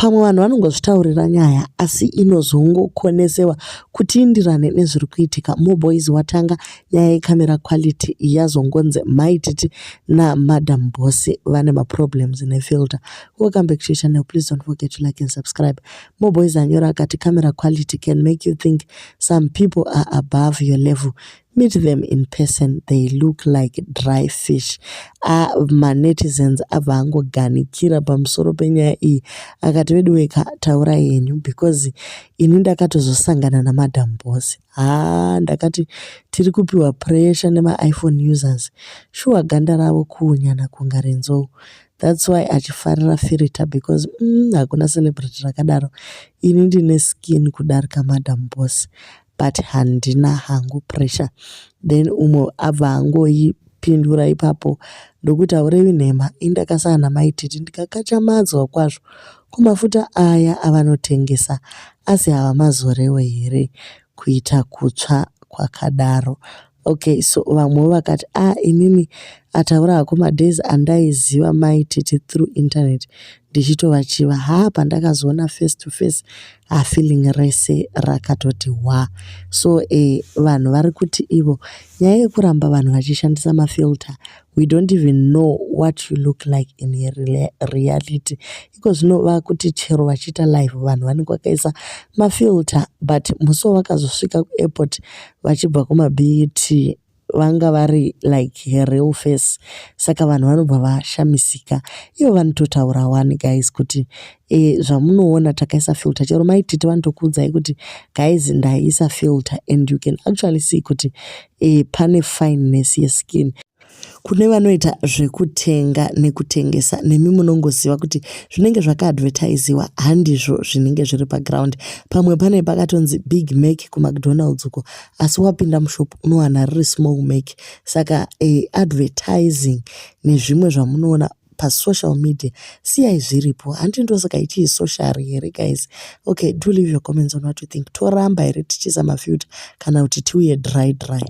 Pamwe vanhu vanongozvitaurira nyaya asi inozongokonesewa kuti iindirane nezviri kuitika. Moreboys watanga nyaya yecamera quality, yazongonzi Mai Titi naMadam Boss vane maproblems nefilter. Welcome back to your channel. Please don't forget to like and subscribe. Moreboys anyora akati, "Camera quality can make you think some people are above your level. Meet them in person, they look like dry fish." Manetizens abva angoganikira pamusoro penyaya iyi, akati, "Veduweka, taurai henyu, because ini ndakatozosangana naMadam Boss, haa, ndakati tiri kupiwa pressure nemaiPhone users. Shuwa, ganda ravo kuunyana kunga renzou. That's why achifarira filter, because hakuna celebrity rakadaro. Ini ndine skin kudarika Madam Boss, but handina hangu pressure." Then umwe abva angoipindura ipapo ndokuti, "Haurevi nhema. Ini ndakasangana naMai Titi ndikakachamadzwa kwazvo. Kumafuta aya avanotengesa, asi havamazorewo here kuita kutsva kwakadaro?" Okay, so vamwewo vakati, "A, ah, inini ataura hako. Madays andaiziva Mai Titi through internet ndichitovachiva. Haa, pandakazoona face to face, hafeeling rese rakatoti hwa." So vanhu vari kuti ivo nyaya yekuramba vanhu vachishandisa mafilter, we don't even know what you look like in reality. Iko zvino vakuti chero vachiita live, vanhu vanenge vakaisa mafilter, but musi wavakazosvika kuairport vachibva kumaBET, vanga vari like real face. Saka vanhu vanobva vashamisika. Ivo vanototaura wani, guys, kuti zvamunoona takaisa filter. Chero Mai Titi vanotokuudzai kuti, "Guys, ndaisa filter," and you can actually see kuti pane fineness yeskin. Kune vanoita zvekutenga nekutengesa, nemi munongoziva kuti zvinenge zvakaadvertisiwa handizvo zvinenge zviri paground. Pamwe pane pakatonzi Big Mac kuMcDonald's uko, asi wapinda mushop unowana riri small Mac. Saka advertising nezvimwe zvamunoona pasocial media, siyai zviripo. Handi ndosaka ichii social here, guys? Okay, do leave your comments on what you think. Toramba here tichiisa mafilter kana kuti tiuye dry dry?